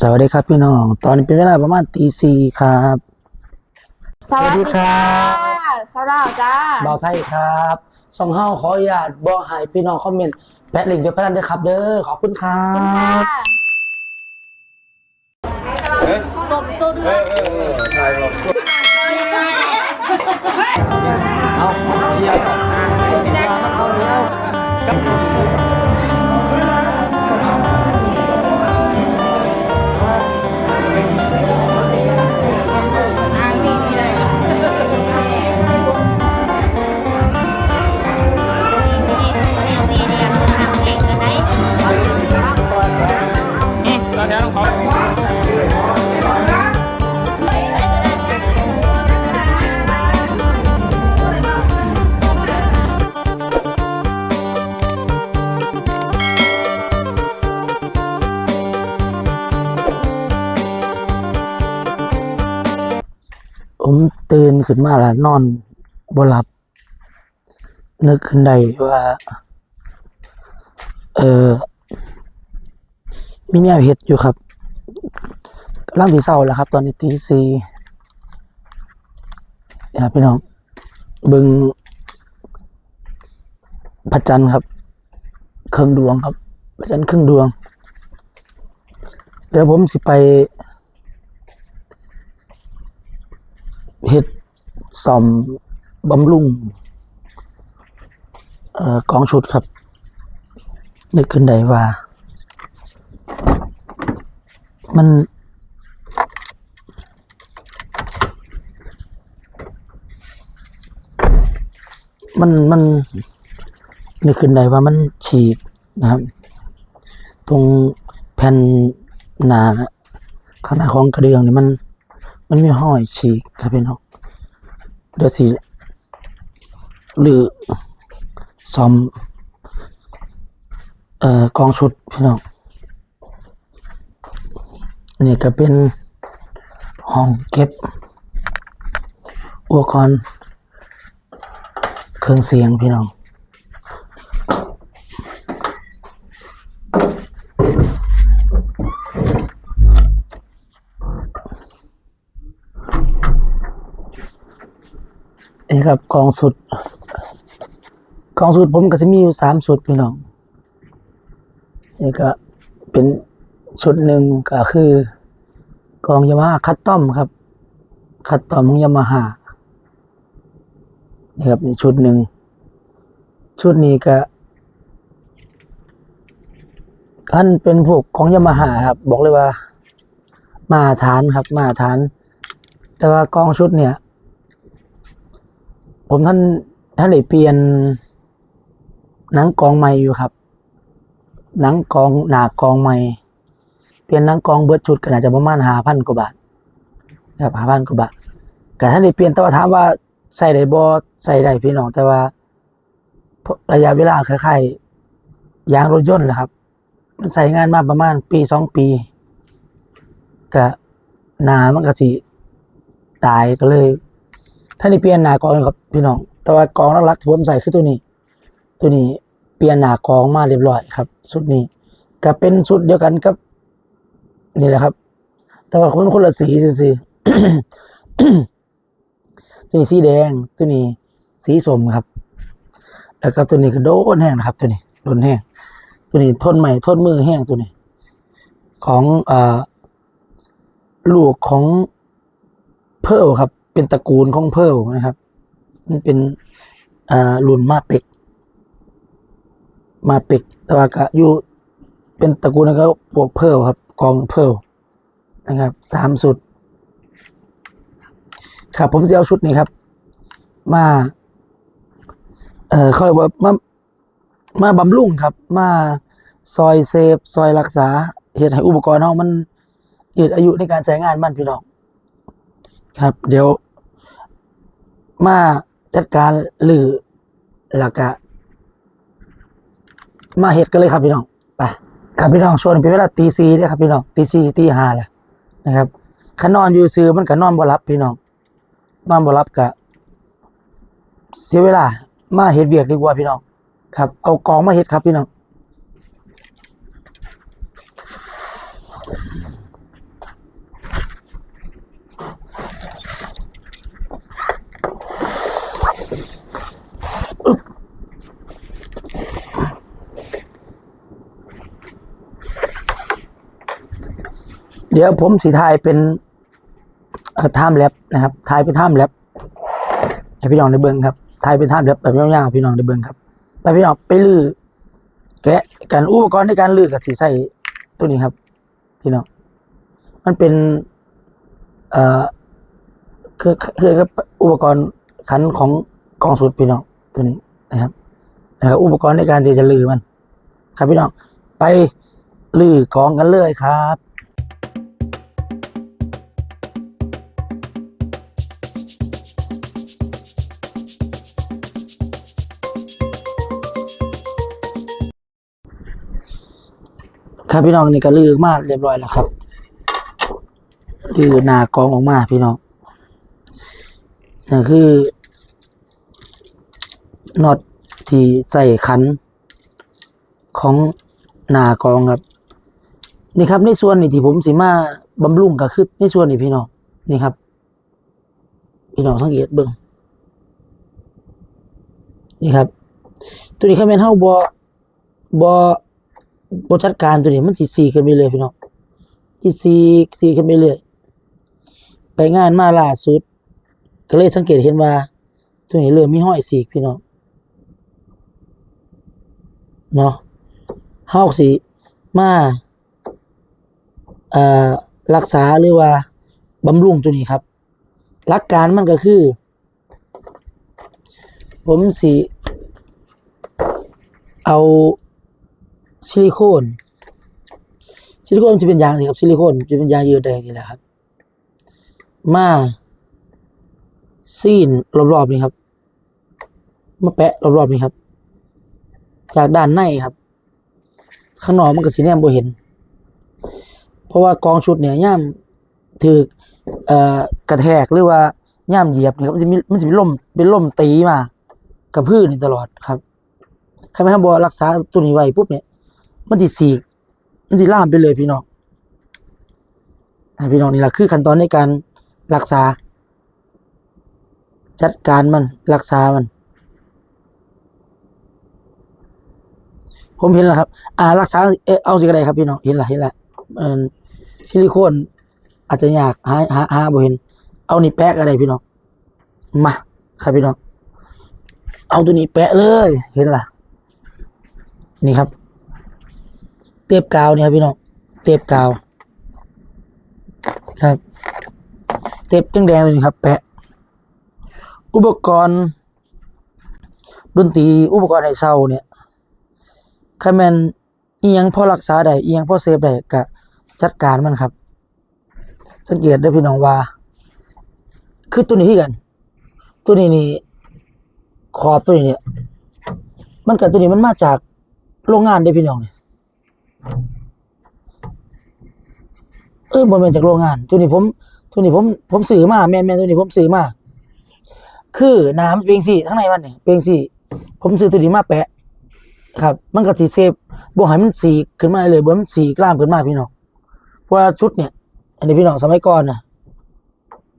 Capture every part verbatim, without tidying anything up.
สวัสดีครับพี่น้อง ตอนนี้เป็นเวลาประมาณตีสี่ครับ สวัสดีค่ะ สวัสดีครับ สาวลาวจ้า บ่าวไทยครับ ช่องเฮาขออนุญาตบ่ให้พี่น้องคอมเมนต์แปะลิงก์เว็บพนันด้วยครับเด้อ ขอบคุณครั ขอบคุณค่ะ บ ต้มต้ม เออเออเออถ่ายออก เอาเดี๋ยวเอาแล้ว ผมตื่นขึ้นมาแล้วนอนบ่หลับ นึกขึ้นได้ว่า เออ มีแนวเฮ็ดอยู่ครับ กำลังสิเช้าแล้วครับ ตอนนี้ตีสี่นะครับพี่น้อง เบิ่งพระจันทร์ครับ ครึ่งดวงครับ พระจันทร์ครึ่งดวง เดี๋ยวผมสิไป เฮ็ดซ่อมบำรุง เอ่อกองชุดครับ นึกขึ้นได้ว่า มัน มัน มัน นึกขึ้นได้ว่ามันฉีกนะครับ ตรงแผ่นหน้า ข้างหน้าของกระเดื่องนี่มัน มันมีรอยฉีกครับพี่น้อง เดี๋ยวสิรื้อซ่อม เอ่อกองชุดพี่น้อง อันนี้ก็เป็นห้องเก็บอุปกรณ์เครื่องเสียงพี่น้อง นี่ครับกองชุด กองชุดผมก็จะมีอยู่สามชุดพี่น้อง นี่ก็เป็นชุดหนึ่งก็คือ กองยามาฮ่าคัสตอมครับ คัสตอมของยามาฮ่านี่ครับนี่ชุดหนึ่ง ชุดนี้ก็คันเป็นพวกของยามาฮ่าครับ บอกเลยว่ามาตรฐานครับ มาตรฐาน แต่ว่ากองชุดเนี่ย ผมท่านท่านได้เปลี่ยนหนังกองใหม่อยู่ครับ หนังกองหน้ากองใหม่ เปลี่ยนหนังกองเบิดชุดก็น่าจะประมาณห้าพันกว่าบาทนะครับ ห้าพันกว่าบาท ก็ท่านได้เปลี่ยน แต่ว่าถามว่าใช้ได้บ่ ใช้ได้พี่น้อง แต่ว่าระยะเวลาคล้ายๆยางรถยนต์แหละครับ มันใช้งานมาประมาณปีสองปี ก็หน้ามันก็สิตาย ก็เลยท่านได้เปลี่ยนหน้ากองครับพี่น้อง แต่ว่ากองหลักๆที่ผมใช้คือตัวนี้ ตัวนี้เปลี่ยนหน้ากองมาเรียบร้อยครับ ชุดนี้ก็เป็นชุดเดียวกันกับ นี่แหละครับ แต่ว่าคนคนละสีซื่อๆ ตัวนี้สีแดง ตัวนี้สีส้มครับ แล้วก็ตัวนี้ก็โดนแฮงนะครับ ตัวนี้โดนแฮง ตัวนี้ทนไม้ทนมือแฮงตัวนี้ ของเอ่อลูกของเพิร์ลครับ เป็นตระกูลของเพิร์ลนะครับ มันเป็นเอ่อรุ่นมาเปก มาเปก แต่ว่าก็อยู่เป็นตระกูลนะครับ พวกเพิร์ลครับ กองเพิร์ลนะครับ สามชุด ครับ ผมจะเอาชุดนี้ครับ มา เอ่อเขาเรียกว่ามา มาบำรุงครับ มาซอยเซฟ ซอยรักษา เฮ็ดให้อุปกรณ์เฮามันยืดอายุในการใช้งานมันพี่น้อง ครับ เดี๋ยว มาจัดการรื้อแล้วก็มาเฮ็ดกันเลยครับพี่น้อง ไป ครับพี่น้อง ช่วงนี้เป็นเวลาตีสี่เด้อครับพี่น้อง ตีสี่ตีห้าแล้วนะครับ คันนอนอยู่ซื่อมันก็นอนบ่หลับพี่น้อง นอนบ่หลับก็เสียเวลา มาเฮ็ดเวียกดีกว่าพี่น้อง ครับ เอากองมาเฮ็ดครับพี่น้อง เดี๋ยวผมสิถ่ายเป็น เอ่อ ไทม์แล็ปนะครับ ถ่ายเป็นไทม์แล็ปให้พี่น้องได้เบิ่งครับ ถ่ายเป็นไทม์แล็ปแบบยาวๆ พี่น้องได้เบิ่งครับ ไปพี่น้องไปรื้อแกะกัน อุปกรณ์ในการรื้อก็สิใช้ตัวนี้ครับ พี่น้อง มันเป็น เอ่อ คือ คืออุปกรณ์ขันของกองสุดพี่น้อง ตัวนี้นะครับ นะครับ อุปกรณ์ในการที่จะรื้อมัน ครับพี่น้อง ไปรื้อกองกันเลยครับ ครับพี่น้อง นี่ก็รื้อมาเรียบร้อยแล้วครับ รื้อหน้ากองออกมาพี่น้อง นั่นคือน็อตที่ใส่ขันของหน้ากองครับ นี่ครับ ในส่วนนี้ที่ผมสิมาบำรุงก็คือในส่วนนี้พี่น้อง นี่ครับ พี่น้องสังเกตเบิ่ง นี่ครับ ตัวนี้คันแม่นเฮาบ่ บ่ บ่จัดการตัวนี้ มันสิฉีกขึ้นไปเรื่อยพี่น้อง สิฉีก ฉีกขึ้นไปเรื่อย ไปงานมาล่าสุด ก็เลยสังเกตเห็นว่า ตัวนี้เริ่มมีรอยฉีกพี่น้อง เนาะ เฮาสิมา เอ่อ รักษาหรือว่าบำรุงตัวนี้ครับ หลักการมันก็คือ ผมสิเอาซิลิโคน ซิลิโคนสิเป็นยางสิครับ ซิลิโคนสิเป็นยางยืดได้สิแหละครับ มาซีนรอบๆนี่ครับ มาแปะรอบๆนี่ครับ จากด้านในครับ ข้างนอกมันก็สิแนมบ่เห็น เพราะว่ากองชุดเนี่ยยามถืก เอ่อ กระแทกหรือว่ายามเหยียบนี่ครับ มันสิมี มันสิเป็นลม เป็นลมตีมากับพื้นนี่ตลอดครับ คันแม่นเฮาบ่รักษาตัวนี้ไว้ปุ๊บเนี่ย มันสิฉีก มันสิลามไปเลยพี่น้อง ให้พี่น้อง นี่ล่ะคือขั้นตอนในการรักษา จัดการมัน รักษามัน ผมเห็นแล้วครับ อ่า รักษา เอ่อ เอาสิก็ได้ครับพี่น้อง เห็นละ เห็นละ เอ่อ ซิลิโคนอาจจะยาก หา หา หาบ่เห็น เอานี่แปะก็ได้พี่น้อง มา ครับพี่น้อง เอาตัวนี้แปะเลย เห็นละ นี่ครับ เทปกาวนี่ครับพี่น้อง เทปกาว ครับ เทปแดงๆตัวนี้ครับ แปะ อุปกรณ์ดนตรี อุปกรณ์ให้เซาเนี่ย คันแม่นอิหยังพอรักษาได้ อิหยังพอเซฟได้ ก็จัดการมันครับ สังเกตเด้อพี่น้องว่า คือตัวนี้คือกัน ตัวนี้นี่ ขอบตัวนี้เนี่ย มันก็ ตัวนี้มันมาจากโรงงานเด้อพี่น้อง เออ บ่แม่นจากโรงงาน ตัวนี้ผม ตัวนี้ผม ผมซื้อมา แม่น แม่น ตัวนี้ผมซื้อมา คือหน้ามันเป็นจั่งซี้ ข้างในมันนี่เป็นจั่งซี้ ผมซื้อตัวนี้มาแปะ ครับ มันก็สิเซฟ บ่ให้มันฉีกขึ้นมาเลย บ่ให้มันฉีกลามขึ้นมาพี่น้อง เพราะว่าชุดเนี่ย อันนี้พี่น้องสมัยก่อนนะ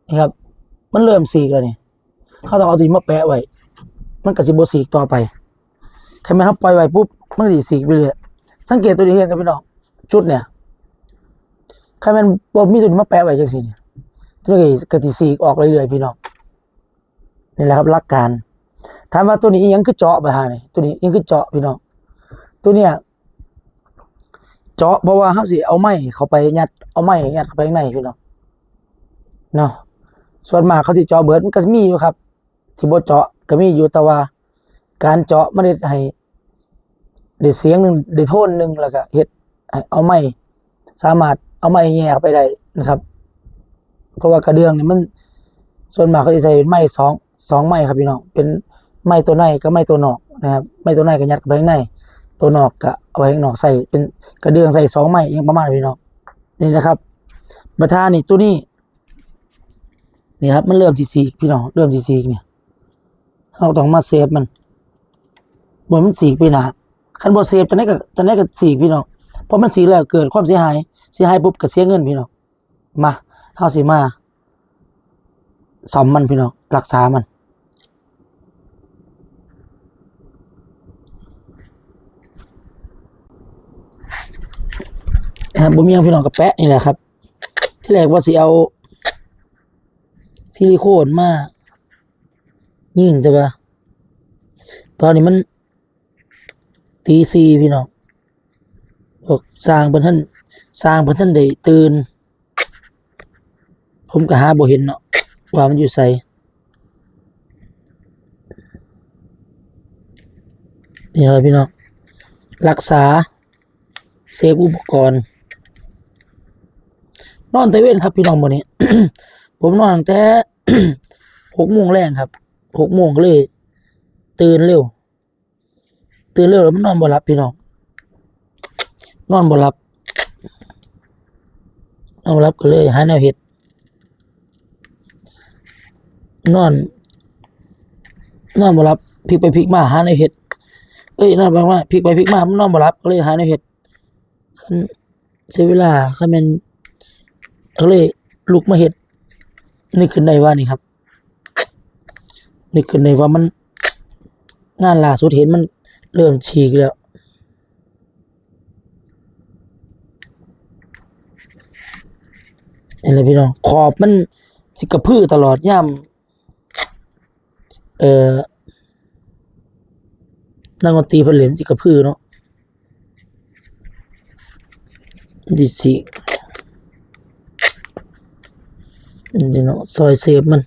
นี่ครับ มันเริ่มฉีกแล้วนี่ เราต้องเอาตัวนี้มาแปะไว้ มันก็สิบ่ฉีกต่อไป คันแม่นเราปล่อยไว้ปุ๊บ มันก็สิฉีกไปเรื่อย สังเกตตัวนี้เห็นครับพี่น้อง ชุดเนี่ย คันแม่นบ่มีตัวนี้มาแปะไว้จั่งซี้เนี่ย ตัวนี้ก็สิฉีกออกเรื่อยๆพี่น้อง นี่แหละครับหลักการ ถามว่าตัวนี้อิหยังคือเจาะบ่ฮะนี่ ตัวนี้อิหยังคือเจาะพี่น้อง ตัวเนี้ย เจาะ เพราะว่าเราสิเอาไม้เข้าไปยัด เอาไม้ยัดเข้าไปข้างในพี่น้อง เนาะ ส่วนมากเขาสิเจาะเบิด มันก็มีอยู่ครับ ที่บ่เจาะก็มีอยู่ แต่ว่าการเจาะมันเฮ็ดให้ได้เสียงหนึ่ง ได้โทนหนึ่ง แล้วก็เฮ็ดให้เอาไม้ สามารถเอาไม้แหย่เข้าไปได้นะครับ เพราะว่ากระเดื่องนี่มัน ส่วนมากเขาสิใช้ไม้สอง สองไม้ครับพี่น้อง เป็นไม้ตัวในกับไม้ตัวนอกนะครับ ไม้ตัวในก็ยัดเข้าไปข้างใน ตัวนอกก็เอาไว้ข้างนอก ใช้เป็นกระเดื่อง ใช้สองไม้ อิหยังประมาณนี้พี่น้อง นี่นะครับ บัดท่านี่ตัวนี้ นี่ครับ มันเริ่มสิฉีกพี่น้อง เริ่มสิฉีกเนี่ย เราต้องมาเซฟมัน บ่ให้มันฉีกไปหน้า คันบ่เซฟจั่งใดก็ จั่งใดก็ฉีกพี่น้อง เพราะมันฉีกแล้วเกิดความเสียหาย เสียหายปุ๊บก็เสียเงินพี่น้อง มา เราสิมาซ่อมมันพี่น้อง รักษามัน นะครับ บ่มีหยังพี่น้องก็แปะนี่แหละครับ ที่แรกว่าสิเอาซิลิโคนมายิง แต่ว่า ตอนนี้มันตีสี่พี่น้อง พวกสร้างเพิ่นทัน สร้างเพิ่นทันได้ตื่น ผมก็หาบ่เห็นเนาะ ว่ามันอยู่ไส นี่ครับพี่น้อง รักษา เซฟอุปกรณ์ นอนแต่เว็นครับพี่น้อง มื้อนี้ ผมนอนตั้งแต่ หกโมงแลงครับ หกโมงก็เลย ตื่นเร็ว ตื่นเร็วแล้วมันนอนบ่หลับพี่น้อง นอนบ่หลับ นอนบ่หลับก็เลยหาแนวเฮ็ด นอน นอนบ่หลับ พลิกไปพลิกมาหาแนวเฮ็ด เอ้ย นอนไปมา พลิกไปพลิกมา มันนอนบ่หลับ ก็เลยหาแนวเฮ็ด คันเสียเวลา คันแม่น ก็เลยลุกมาเฮ็ด นึกขึ้นได้ว่านี่ครับ นึกขึ้นได้ว่ามัน งานล่าสุดเห็นมันเริ่มฉีกแล้ว นี่แหละพี่น้อง ขอบมันสิกระพือตลอดยาม เอ่อ นักดนตรีเพิ่นเล่นสิกระพือเนาะ มันสิฉีก นี่เนาะ ซอยเซฟมัน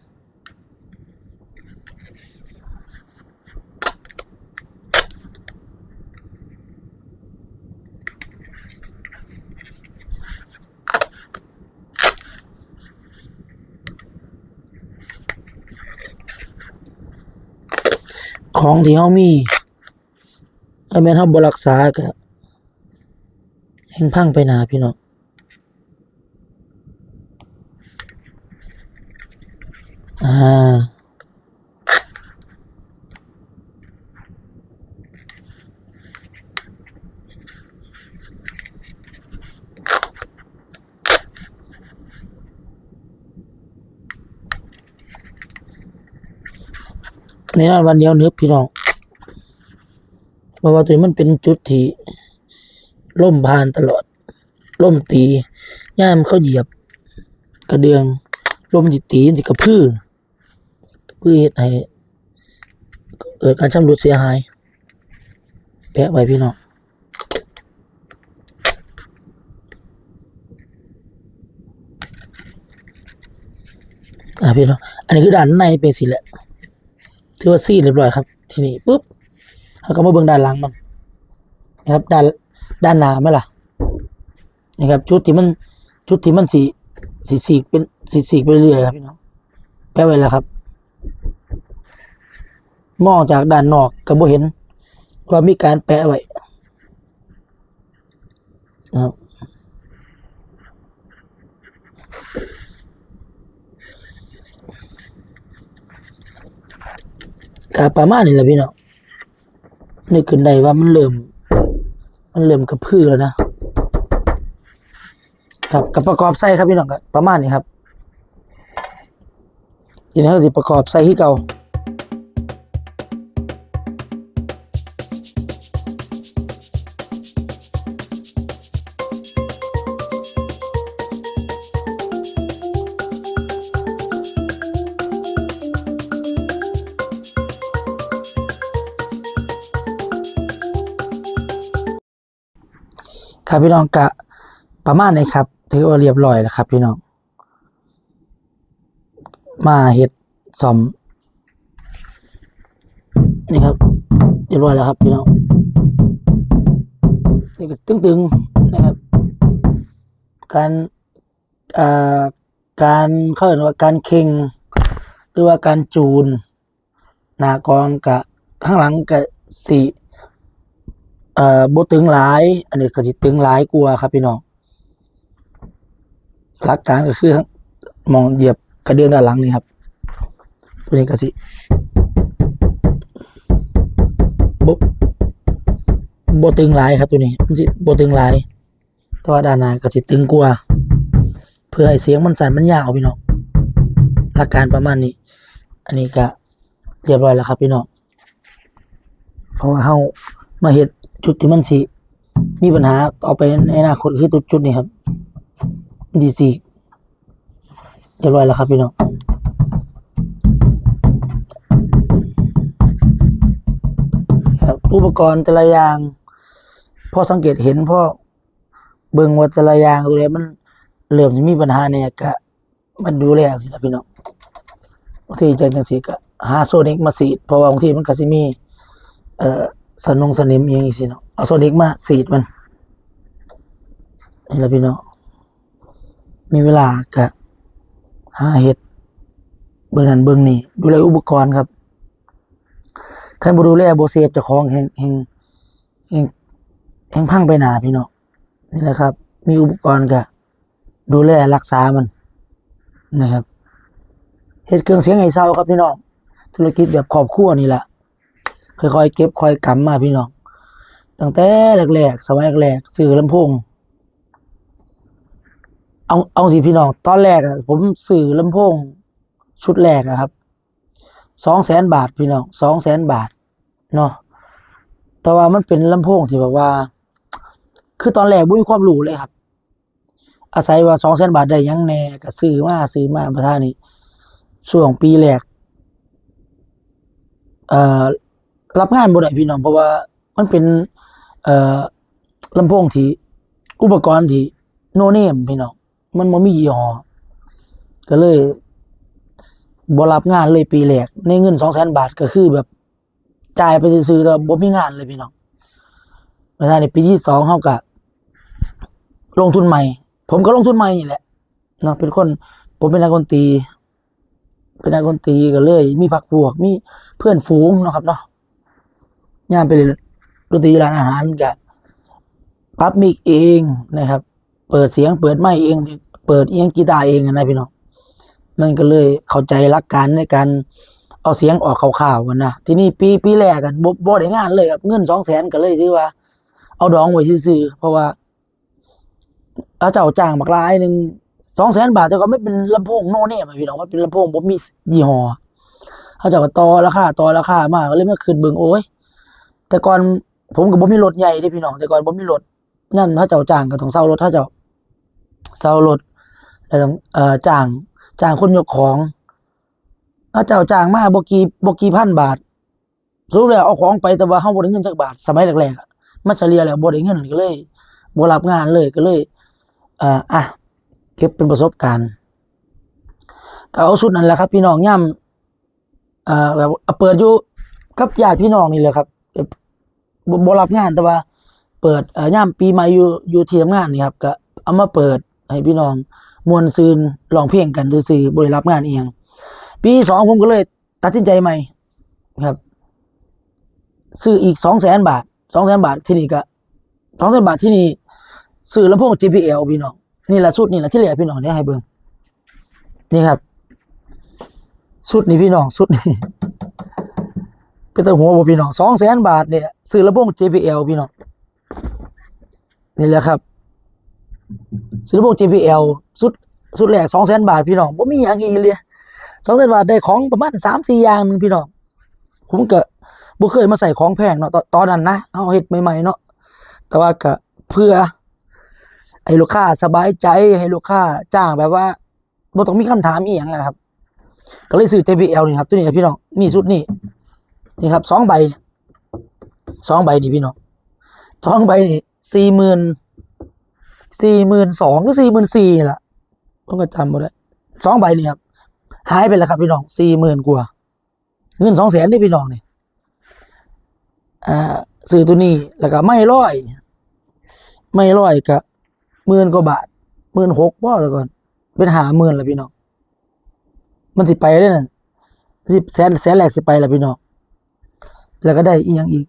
ของที่เฮามี ถ้าแม่นเฮาบ่รักษาก็แฮ่งพังไปหน้าพี่น้อง อ่า แน่นอนว่าเหนียวหนึบพี่น้อง เพราะว่าตัวนี้มันเป็นจุดที่ลมผ่านตลอด ลมตี ยามเขาเหยียบกระเดื่อง ลมสิตี มันสิกระพือ กระพือเฮ็ดให้เกิดการชำรุดเสียหาย แปะไว้พี่น้อง อ่าพี่น้อง อันนี้คือด้านในเป็นสิแหละ ถือว่าซีนเรียบร้อยครับ ทีนี้ปุ๊บ เราก็มาเบิ่งด้านหลังมันนะครับ ด้าน ด้านหน้าไหมล่ะ นะครับ จุดที่มัน จุดที่มันสิ สิฉีกเป็น สิฉีกไปเรื่อยครับพี่น้อง แปะไว้แล้วครับ มองจากด้านนอกก็บ่เห็นว่ามีการแปะไว้นะครับ ก็ประมาณนี้แหละพี่น้อง นึกขึ้นได้ว่ามันเริ่ม มันเริ่มกระพือแล้วนะ ครับ ก็ประกอบใส่ครับพี่น้อง ก็ประมาณนี้ครับ ทีนี้เราสิประกอบใส่คือเก่า ครับพี่น้อง กะประมาณนี้ครับ ถือว่าเรียบร้อยแล้วครับพี่น้อง มาเฮ็ดซ่อม นี่ครับ เรียบร้อยแล้วครับพี่น้อง นี่ก็ตึงๆนะครับ การ เอ่อ การ เขาเรียกว่าการเข่ง หรือว่าการจูน หน้ากองกะ ข้างหลังกะสิ เอ่อ บ่ตึงหลาย อันนี้ก็สิตึงหลายกว่าครับพี่น้อง หลักการก็คือหม่องเหยียบกระเดื่องด้านหลังนี่ครับ ตัวนี้ก็สิ บ่ บ่ตึงหลายครับ ตัวนี้มันสิบ่ตึงหลาย แต่ว่าด้านหน้าก็สิตึงกว่า เพื่อให้เสียงมันสั้นมันยาวพี่น้อง หลักการประมาณนี้ อันนี้ก็เรียบร้อยแล้วครับพี่น้อง เพราะว่าเรามาเฮ็ดจุดที่มันสิมีปัญหาต่อไปในอนาคต คือจุดนี้ครับ ดีซี รียบร้อยแล้วครับพี่น้อง ครับ อุปกรณ์แต่ละอย่าง พอสังเกตเห็น พอเบิ่งว่าแต่ละอย่างดูแลมันเริ่มจะมีปัญหาเนี่ย ก็มันดูแลสิครับพี่น้อง บางทีจังจังสิก็หาโซนิกมาสีด เพราะว่าบางทีมันก็สิมี เอ่อ สนงสนิมอหย่างนี้สิเนาะ เอาโซนิกมาสีดมัน นี่แหละพี่น้อง มีเวลาก็หาเฮ็ด เบิ่งนั่นเบิ่งนี่ ดูแลอุปกรณ์ครับ คันบ่ดูแลบ่เซฟเจ้าของแฮง แฮง แฮง แฮงพังไปหน้าพี่น้อง นี่แหละครับ มีอุปกรณ์ก็ดูแลรักษามันนะครับ เฮ็ดเครื่องเสียงให้เซาครับพี่น้อง ธุรกิจแบบครอบครัวนี่แหละ ค่อยๆเก็บค่อยกำมาพี่น้อง ตั้งแต่แรกๆ สมัยแรกๆ ซื้อลำโพง เอา เอาสิพี่น้อง ตอนแรกอะ ผมซื้อลำโพงชุดแรกอะครับ สองแสนบาทพี่น้อง สองแสนบาทเนาะ แต่ว่ามันเป็นลำโพงที่แบบว่า คือตอนแรกบ่มีความรู้เลยครับ อาศัยว่าสองแสนบาทได้หยังแหน่ ก็ซื้อมา ซื้อมา ประมาณนี้ ช่วงปีแรก เอ่อ รับงานบ่ได้พี่น้อง เพราะว่ามันเป็น เอ่อ ลำโพงที่ อุปกรณ์ที่ no name พี่น้อง มันบ่มียี่ห้อ ก็เลยบ่รับงานเลยปีแรก ในเงินสองแสนบาท ก็คือแบบจ่ายไปซื่อๆ แต่บ่มีงานเลยพี่น้อง ประมาณนี้ ปีที่สองเฮาก็ลงทุนใหม่ ผมก็ลงทุนใหม่นี่แหละเนาะ เป็นคน ผมเป็นนักดนตรี เป็นนักดนตรีก็เลยมีพรรคพวก มีเพื่อนฝูงเนาะครับเนาะ ยามไปเล่นดนตรีอยู่ร้านอาหารก็ปรับมิกเองนะครับ เปิดเสียง เปิดไมค์เอง เปิดอิหยังกีตาร์เองนะพี่น้อง มันก็เลยเข้าใจหลักการในการเอาเสียงออกคร่าวๆกันนะ ทีนี้ปี ปีแรกกันบ่ บ่ได้งานเลยครับ เงินสองแสนก็เลยถือว่าเอาดองไว้ซื่อๆ เพราะว่า เขาเจ้าจ้างบักหลายหนึ่ง สองแสนบาท แต่ก็ไม่เป็นลำโพง no name อะพี่น้อง มันเป็นลำโพงบ่มียี่ห้อ เขาเจ้าก็ต่อราคา ต่อราคามา ก็เลยมาคิดเบิ่ง โอ้ย แต่ก่อนผมก็บ่มีรถใหญ่เด้พี่น้อง แต่ก่อนบ่มีรถ นั่นเขาเจ้าจ้างก็ต้องเช่ารถ เขาเจ้าเช่ารถ แล้วต้อง เอ่อ จ้าง จ้างคนยกของ เขาเจ้าจ้างมาบ่กี่ บ่กี่พันบาท สรุปแล้วเอาของไป แต่ว่าเราบ่ได้เงินจักบาท สมัยแรกๆอะ มาเฉลี่ยแล้วบ่ได้เงิน ก็เลยบ่รับงานเลย ก็เลย เอ่อ อ่ะ เก็บเป็นประสบการณ์ ก็เอาชุดนั้นแหละครับพี่น้อง ยาม เอ่อ แบบเปิดอยู่กับญาติพี่น้องนี่แหละครับ บ่ บ่รับงาน แต่ว่าเปิด เอ่อ ยามปีใหม่อยู่ อยู่ที่ทำงานนี่ครับ ก็เอามาเปิดให้พี่น้องม่วนซื่น ร้องเพลงกันซื่อๆ บ่ได้รับงานอิหยัง ปีสองผมก็เลยตัดสินใจใหม่ครับ ซื้ออีกสองแสนบาท สองแสนบาท ที่นี่ก็ สองแสนบาท ที่นี่ ซื้อลำโพง เจ บี แอล พี่น้อง นี่แหละชุดนี่แหละที่เหลือพี่น้อง เดี๋ยวให้เบิ่ง นี่ครับ ชุดนี้พี่น้อง ชุดนี้ เป็นตาหัวบ่พี่น้อง สองแสนบาทเนี่ย ซื้อลำโพง เจ บี แอล พี่น้อง นี่แหละครับ ซื้อลำโพง เจ บี แอล ชุด ชุดแรก สองแสนบาท พี่น้อง บ่มีหยังอีกเลย สองแสนบาท ได้ของประมาณสามสี่อย่างหนึ่งพี่น้อง ผมก็บ่เคยมาใส่ของแพงเนาะ ตอน ตอนนั้นนะ เฮาเฮ็ดใหม่ๆเนาะ แต่ว่าก็เพื่อให้ลูกค้าสบายใจ ให้ลูกค้าจ้างแบบว่าบ่ต้องมีคำถามอีหยังนะครับ ก็เลยซื้อ เจ บี แอล นี่ครับ ตัวนี้นะพี่น้อง นี่ชุดนี้ นี่ครับ สองใบเนี่ย สองใบนี่พี่น้อง สองใบนี่ สี่หมื่น สี่หมื่นสองหรือ สี่หมื่นสี่ นี่แหละ ผมก็จำบ่ได้ สองใบนี่ครับ หายไปแล้วครับพี่น้อง สี่หมื่นกว่า เงินสองแสนนี่พี่น้องนี่ อ่า ซื้อตัวนี้ แล้วก็ไม้ร้อย ไม้ร้อยก็หมื่นกว่าบาท หมื่นหก บ่ แต่ก่อน เป็นห้าหมื่นแล้วพี่น้อง มันสิไปแล้วนั่น สิ แสน แสนแรกสิไปแล้วพี่น้อง แล้วก็ได้อีหยังอีก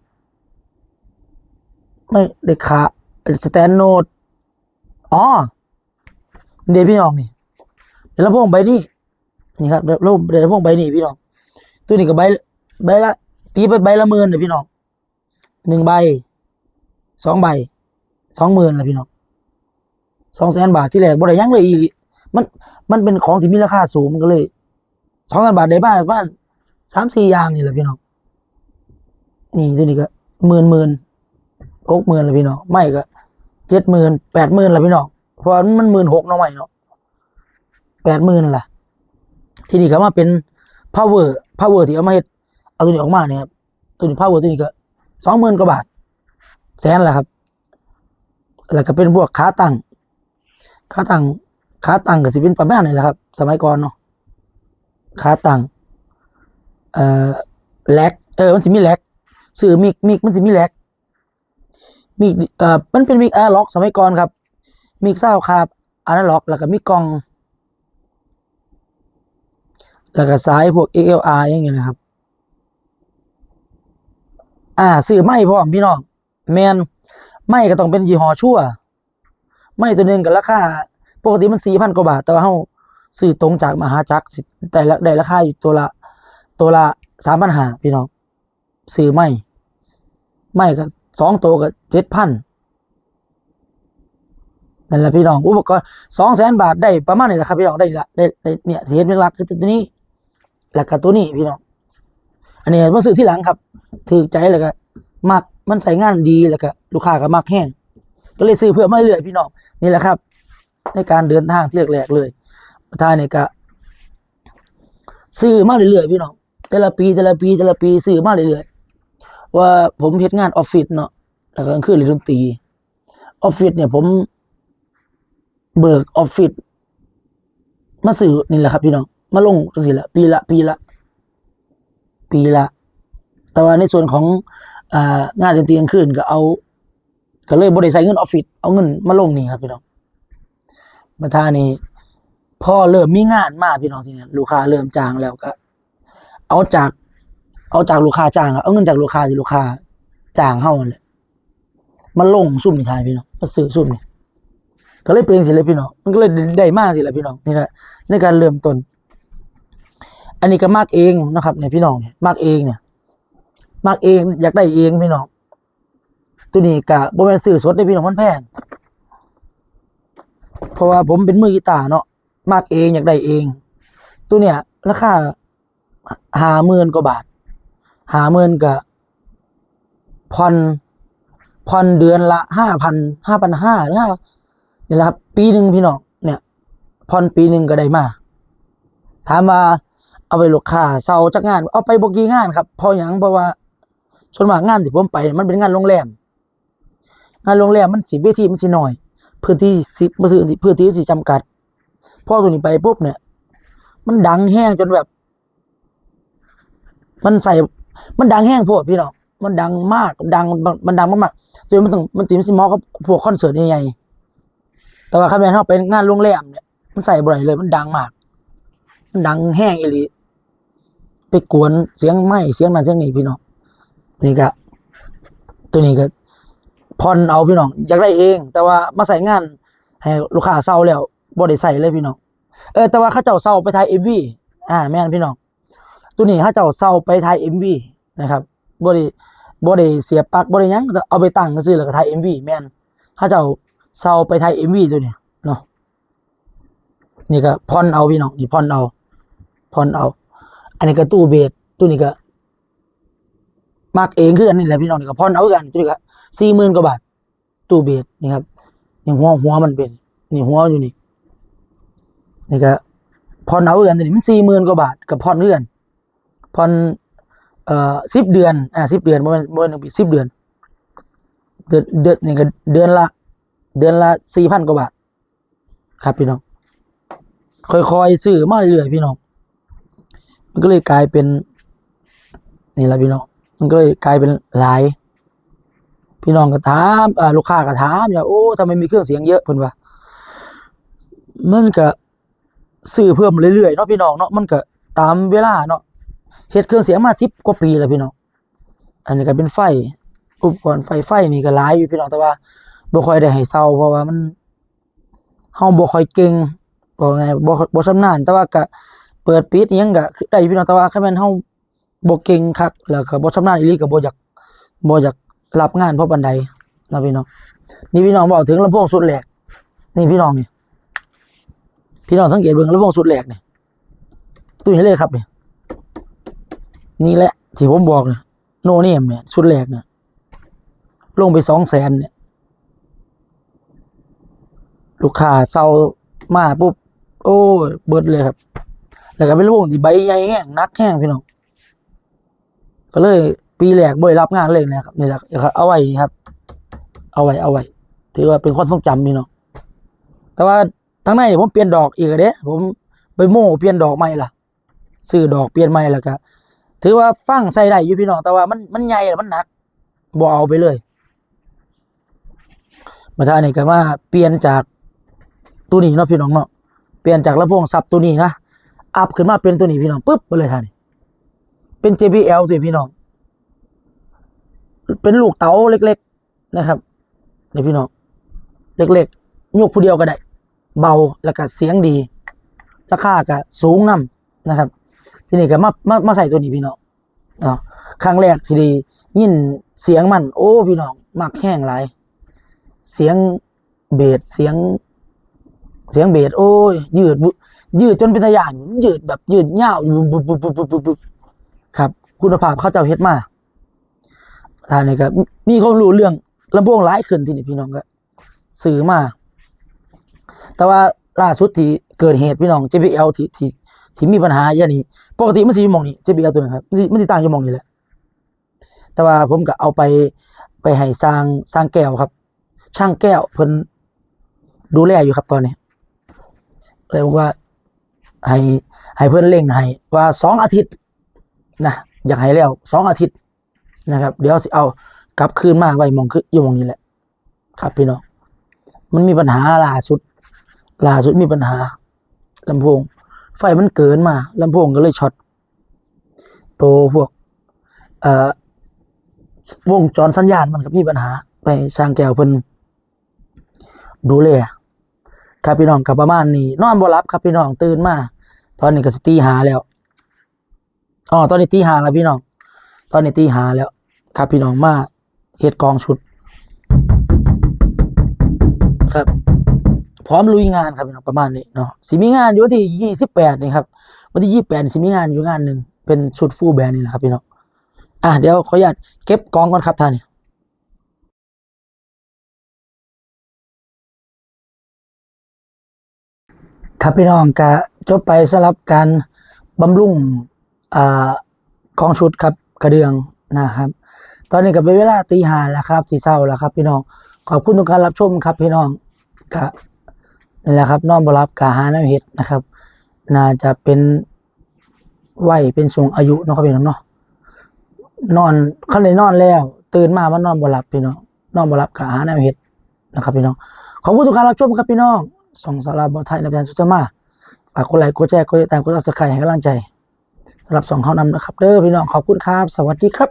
ไม่ได้ขา สแตนโนด อ๋อ เดี๋ยวพี่น้องนี่ เดี๋ยวลำโพงใบนี้ นี่ครับ เดี๋ยวลำโพง เดี๋ยวลำโพงใบนี้พี่น้อง ตัวนี้ก็ใบ ใบละ ตีไปใบละหมื่นเลยพี่น้อง หนึ่งใบ สองใบ สองหมื่นละพี่น้อง สองแสนบาท ที่แรกบ่ได้หยังเลยอีหลี มัน มันเป็นของที่มีราคาสูง มันก็เลย สองแสนบาท ได้มาประมาณสามสี่อย่างนี่แหละพี่น้อง นี่ตัวนี้ก็หมื่นหมื่น หกหมื่นละพี่น้อง ไม้ก็เจ็ดหมื่น แปดหมื่นละพี่น้อง เพราะว่ามันหมื่นหกเนาะ ไม้เนาะ แปดหมื่นละ ทีนี้ก็มาเป็น power power ที่เอามาเฮ็ด เอาตัวนี้ออกมาเนี่ยครับ ตัวนี้ power ตัวนี้ก็สองหมื่นกว่าบาท แสนละครับ แล้วก็เป็นพวกขาตั้ง ขาตั้ง ขาตั้งก็สิเป็นประมาณนี้แหละครับ สมัยก่อนเนาะ ขาตั้ง เอ่อ แร็ค เออ มันสิมีแร็ค ซื้อมิก มิกมันสิมีแร็ค มิก เอ่อ มันเป็นมิกอนาล็อกสมัยก่อนครับ มิกซาวด์ครับ อนาล็อก แล้วก็มีกล่อง แล้วก็สายพวก เอ็กแอลอาร์ อย่างเงี้ยนะครับ อ่า ซื้อไมค์พร้อมพี่น้อง แม่น ไมค์ก็ต้องเป็นยี่ห้อชัวร์ ไมค์ตัวหนึ่งก็ราคา ปกติมันสี่พันกว่าบาท แต่ว่าเฮาซื้อตรงจากมหาจักร สิได้ละ ได้ราคาอยู่ตัวละ ตัวละสามพันห้าพี่น้อง ซื้อไมค์ ไมค์ก็สองตัวก็เจ็ดพัน นั่นแหละพี่น้อง อุปกรณ์สองแสนบาทได้ประมาณนี้แหละครับพี่น้อง ได้ละ ได้ ได้เนี่ย สิเห็นเป็นหลักคือตัวนี้ แล้วก็ตัวนี้พี่น้อง อันนี้มาซื้อทีหลังครับ ถืกใจแล้วก็มัก มันใช้งานดี แล้วก็ลูกค้าก็มักแฮง ก็เลยซื้อเพิ่มมาเรื่อยๆพี่น้อง นี่แหละครับ ในการเดินทางที่แรกๆเลย ประธานนี่ก็ซื้อมาเรื่อยๆพี่น้อง แต่ละปี แต่ละปี แต่ละปี ซื้อมาเรื่อยๆ ว่าผมเฮ็ดงานออฟฟิศเนาะ แล้วก็กลางคืนเล่นดนตรี ออฟฟิศเนี่ยผมเบิกออฟฟิศมาซื้อนี่แหละครับพี่น้อง มาลงจังซี่แหละ ปีละ ปีละ ปีละ แต่ว่าในส่วนของ อ่า งานดนตรีกลางคืนก็เอา ก็เลยบ่ได้ใช้เงินออฟฟิศ เอาเงินมาลงนี่ครับพี่น้อง ประธานนี่ พอเริ่มมีงานมาพี่น้อง ทีนี้ลูกค้าเริ่มจ้างแล้วก็ เอาจาก เอาจากลูกค้าจ้างอะ เอาเงินจากลูกค้าที่ลูกค้าจ้างเฮานั่นแหละ มาลงซุมนี่ขายพี่น้อง มาซื้อซุมนี่ ก็เลยเป็นสิเลยพี่น้อง มันก็เลยได้มาสิละพี่น้อง นี่แหละ ในการเริ่มต้น อันนี้ก็มักเองนะครับ เนี่ยพี่น้อง เนี่ย มักเองเนี่ย มักเอง อยากได้เองพี่น้อง ตัวนี้ก็บ่แม่นซื้อสดเด้พี่น้อง มันแพง เพราะว่าผมเป็นมือกีตาร์เนาะ มักเอง อยากได้เอง ตัวเนี้ย ราคาห้าหมื่นกว่าบาท ห้าหมื่นก็ผ่อน ผ่อนเดือนละห้าพัน ห้าพันห้าหรือห้า นี่แหละครับ ปีหนึ่งพี่น้อง เนี่ย ผ่อนปีหนึ่งก็ได้มา ถามว่าเอาไปลูกค้าเช่าจักงาน เอาไปบ่กี่งานครับ เพราะหยัง เพราะว่าส่วนมากงานที่ผมไปมันเป็นงานโรงแรม งานโรงแรมมันสิ เวทีมันสิน้อย พื้นที่สิ บ่ซื้อ พื้นที่มันสิจำกัด พอตัวนี้ไปปุ๊บเนี่ย มันดังแฮงจนแบบ มันใส่ มันดังแฮงโพดพี่น้อง มันดังมาก ดัง มันดังมากๆ จนมันต้อง มันสิ มันสิเหมาะกับพวกคอนเสิร์ตใหญ่ๆ แต่ว่าคันแม่นเฮาไปงานโรงแรมเนี่ย มันใส่บ่ได้เลย มันดังมาก มันดังแฮงอีหลี ไปกวนเสียงไมค์เสียงนั่นเสียงนี่พี่น้อง นี่ก็ ตัวนี้ก็ผ่อนเอาพี่น้อง อยากได้เอง แต่ว่ามาใช้งานให้ลูกค้าเช่าแล้ว บ่ได้ใช้เลยพี่น้อง เออ แต่ว่าเขาเจ้าเช่าไปถ่ายเอ็มวี อ่า แม่นพี่น้อง ตัวนี้เขาเจ้าเช่าไปถ่ายเอ็มวีนะครับ บ่ได้ บ่ได้เสียบปลั๊ก บ่ได้หยัง เอาไปตั้งซื่อๆ แล้วก็ถ่ายเอ็มวี แม่น เขาเจ้าเช่าไปถ่ายเอ็มวีตัวนี้เนาะ นี่ก็ผ่อนเอาพี่น้อง นี่ผ่อนเอา ผ่อนเอา อันนี้ก็ตู้เบส ตัวนี้ก็ มักเองคือกันนี่แหละพี่น้อง นี่ก็ผ่อนเอาคือกัน ตัวนี้ก็สี่หมื่นกว่าบาท ตู้เบสนี่ครับ นี่หัว หัวมันเป็น นี่หัวอยู่นี่ นี่ก็ผ่อนเอาคือกัน ตัวนี้มันสี่หมื่นกว่าบาท ก็ผ่อนคือกัน ผ่อน เอ่อ สิบเดือน อ่า สิบเดือน บ่แม่น บ่แม่นหนึ่งปี สิบเดือน เดือน เดือน นี่ก็เดือนละ เดือนละสี่พันกว่าบาท ครับพี่น้อง ค่อยๆซื้อมาเรื่อยๆพี่น้อง มันก็เลยกลายเป็น นี่แหละพี่น้อง มันก็เลยกลายเป็นหลาย พี่น้องก็ถาม อ่า ลูกค้าก็ถาม ว่า "โอ้ ทำไมมีเครื่องเสียงเยอะ" เพิ่นว่า มันก็ซื้อเพิ่มเรื่อยๆเนาะพี่น้องเนาะ มันก็ตามเวลาเนาะ เฮ็ดเครื่องเสียงมาสิบกว่าปีแล้วพี่น้อง อันนี้ก็เป็นไฟ อุปกรณ์ไฟ ไฟนี่ก็หลายอยู่พี่น้อง แต่ว่าบ่ค่อยได้ให้เช่า เพราะว่ามัน เฮาบ่ค่อยเก่ง ว่าง่าย บ่ บ่ชำนาญ แต่ว่าก็เปิดปิดอิหยังก็ได้พี่น้อง แต่ว่าคันแม่นเฮาบ่เก่งคัก แล้วก็บ่ชำนาญอีหลี ก็บ่อยาก บ่อยากรับงานพอปานใดเนาะพี่น้อง นี่พี่น้อง เว้าถึงลำโพงชุดแรก นี่พี่น้องนี่ พี่น้องสังเกตเบิ่งลำโพงชุดแรกนี่ ตัวนี้เลยครับนี่ นี่แหละที่ผมบอกนะ โนเนมเนี่ย ชุดแรกนะ ลงไปสองแสนเนี่ย ลูกค้าเช่ามาปุ๊บ โอ้ย เบิดเลยครับ แล้วก็เป็นลำโพงที่ใบใหญ่แฮง หนักแฮงพี่น้อง ก็เลยปีแรกบ่ได้รับงานเลยนะครับ นี่แหละ เอาไว้นี่ครับ เอาไว้ เอาไว้ ถือว่าเป็นความทรงจำพี่น้อง แต่ว่าทางในผมเปลี่ยนดอกอีกเด้ ผมไปโม่เปลี่ยนดอกใหม่ล่ะ ซื้อดอกเปลี่ยนใหม่แล้วก็ ถือว่าฟังใส่ได้อยู่พี่น้อง แต่ว่ามัน มันใหญ่แล้วมันหนัก บ่เอาไปเลย มาท่านี้ก็มาเปลี่ยนจากตัวนี้เนาะพี่น้องเนาะ เปลี่ยนจากลำโพงซับตัวนี้นะ อัพขึ้นมาเป็นตัวนี้พี่น้อง ปึ๊บ ไปเลยท่านี้ เป็น เจ บี แอล ตัวนี้พี่น้อง เป็นลูกเต๋าเล็กๆนะครับ นี่พี่น้อง เล็กๆ ยกผู้เดียวก็ได้ เบา แล้วก็เสียงดี ราคาก็สูงนำนะครับ ทีนี้ก็มา มา มาใส่ตัวนี้พี่น้อง เนาะ ครั้งแรกที่ได้ยินเสียงมัน โอ้ พี่น้อง มักแฮงหลาย เสียงเบส เสียง เสียงเบส โอ้ย ยืดบุ ยืดจนเป็นตาย้าน ยืดแบบยืดยาวอยู่ บึบ บึบ บึบ บึบ บึบ ครับ คุณภาพเขาเจ้าเฮ็ดมา ท่านี้ก็มีความรู้เรื่องลำโพงหลายขึ้น ทีนี้พี่น้องก็ซื้อมา แต่ว่าล่าสุดที่เกิดเหตุพี่น้อง เจ บี แอล ที่ ที่ ที่มีปัญหาอย่างนี้ ปกติมันสิอยู่หม่องนี้ เจ บี แอล ตัวนี้ครับ มันสิ มันสิตั้งอยู่หม่องนี้แหละ แต่ว่าผมก็เอาไป ไปให้ช่าง ช่างแก้วครับ ช่างแก้วเพิ่นดูแลอยู่ครับตอนนี้ เลยบอกว่า ให้ ให้เพิ่นเร่งให้ว่าสองอาทิตย์นะ อยากให้แล้วสองอาทิตย์นะครับ เดี๋ยวสิเอากลับคืนมาไว้หม่องคือ อยู่หม่องนี้แหละ ครับพี่น้อง มันมีปัญหาล่าสุด ล่าสุดมีปัญหาลำโพง ไฟมันเกินมา ลำโพงก็เลยช็อต ตัวพวก เอ่อ วงจรสัญญาณมันก็มีปัญหา ไปช่างแก้วเพิ่นดูแล ครับพี่น้อง ก็ประมาณนี้ นอนบ่หลับครับพี่น้อง ตื่นมา ตอนนี้ก็สิตีห้าแล้ว อ๋อ ตอนนี้ตีห้าแล้วพี่น้อง ตอนนี้ตีห้าแล้ว ครับพี่น้อง มาเฮ็ดกลองชุด ครับ พร้อมลุยงานครับพี่น้อง ประมาณนี้เนาะ สิมีงานอยู่วันที่ยี่สิบแปดนี่ครับ วันที่ยี่สิบแปดสิมีงานอยู่งานหนึ่ง เป็นชุด full band นี่แหละครับพี่น้อง อ่ะ เดี๋ยวขออนุญาตเก็บกลองก่อนครับท่าน ครับพี่น้อง ก็จบไปสำหรับการบำรุง อ่า กลองชุดครับ กระเดื่องนะครับ ตอนนี้ก็เป็นเวลาตีห้าแล้วครับ สิเช้าแล้วครับพี่น้อง ขอบคุณทุกการรับชมครับพี่น้อง ก็นั่นแหละครับ นอนบ่หลับก็หาแนวเฮ็ดนะครับ น่าจะเป็นวัยเป็นสูงอายุเนาะครับพี่น้องเนาะ นอน คันได้นอนแล้ว ตื่นมามันนอนบ่หลับพี่น้อง นอนบ่หลับก็หาแนวเฮ็ดนะครับพี่น้อง ขอบคุณทุกการรับชมครับพี่น้อง ช่องสาระบ่าวไทย และอาจารย์สุธรรมา ฝากกดไลค์ กดแชร์ กดติดตาม กด Subscribe ให้กำลังใจสำหรับช่องเฮานำนะครับเด้อพี่น้อง ขอบคุณครับ สวัสดีครับ